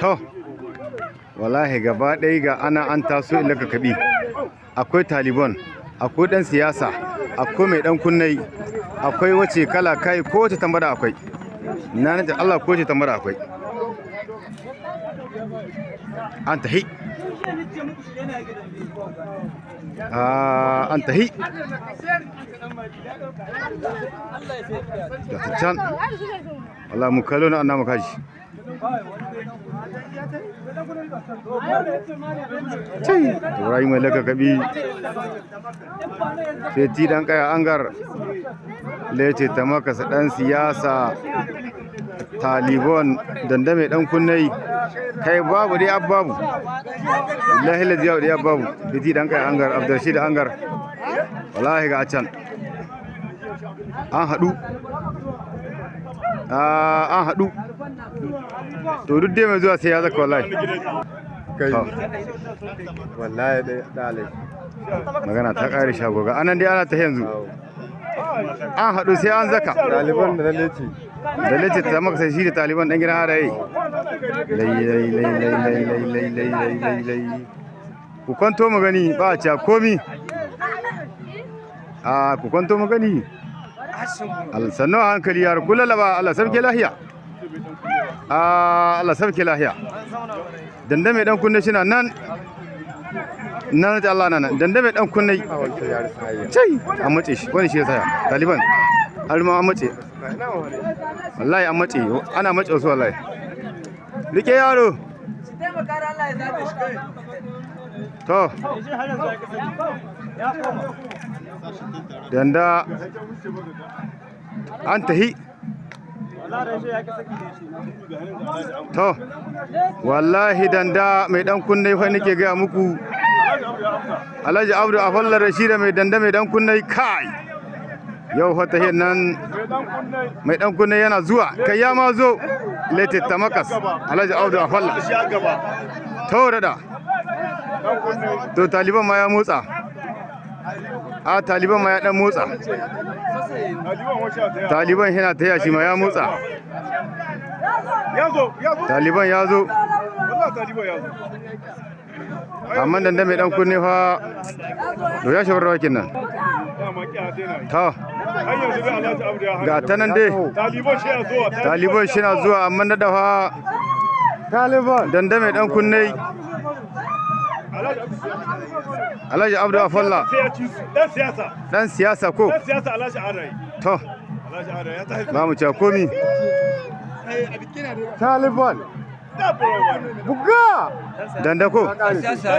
To, wallahi gaba ɗaya ga ana an taso ila kabi. Akwai Taliban, akwai ɗan siyasa, akwai mai ɗan kunnai, akwai wace kala kai ko wace tambara akwai. Na nace Allah ko wace tambara akwai. An tahi. Ah, an tahi. Ga ta can. Wallahi mu kallo na annama kaji. Cai, Ibrahim mai laka kabi. Feti dan kaya angar. Lece ta makasa dan siyasa. Taliban danda mai dan kunnai. Kai babu dai abbabu. Wallahi lazi yau dai abbabu. Feti dan kaya angar Abdurrashid angar. Wallahi ga can. An haɗu. Ah, an haɗu. To duk dai mai zuwa sai ya zaka wallahi. Kai. To. Wallahi dai dalai. Magana ta ƙare shago ga anan dai ana ta yanzu. An haɗu sai an zaka. Ɗaliban da lalace. Da lece ta maka sai shi da Taliban ɗan gidan haraye. Lai lai lai lai lai lai lai lai lai lai lai. Ku kwanto mu gani ba a ca komi. A ku kwanto mu gani. Allah sannu a hankali yaro ku lalaba Allah sabke lahiya. A Allah sabke lahiya. Danda mai dan kunne shi na nan. Nan ta Allah na nan. Danda mai dan kunne. A wancan yare sahayya. Cai an mace shi wani shi ya saya. Taliban. Har ma an mace. Wallahi an mace ana mace wasu wallahi. Rike yaro. To. Danda an tahi. To. Wallahi danda mai dan kunne fa nake gaya muku. Alhaji Abdu a fallar Rashida mai danda mai dan kunne kai. Yau fa tahiyar nan mai dan kunne yana zuwa kai ya ma zo lete tamakas Alhaji Abdu a falla. To da. To Taliban ma ya motsa. A Taliban ma ya dan motsa. Taliban yana taya shi ma ya motsa. Taliban ya zo. Amma danda mai dan kunne fa to ya shawar rawakin nan. To ga ta nan dai. Taliban shi na zuwa amma na dafa Taliban. danda mai dan kunne. Alhaji Abdu Afalla dan siyasa ko to ba mu cewa komi. Taliban. Buga. Danda ko Siyasa.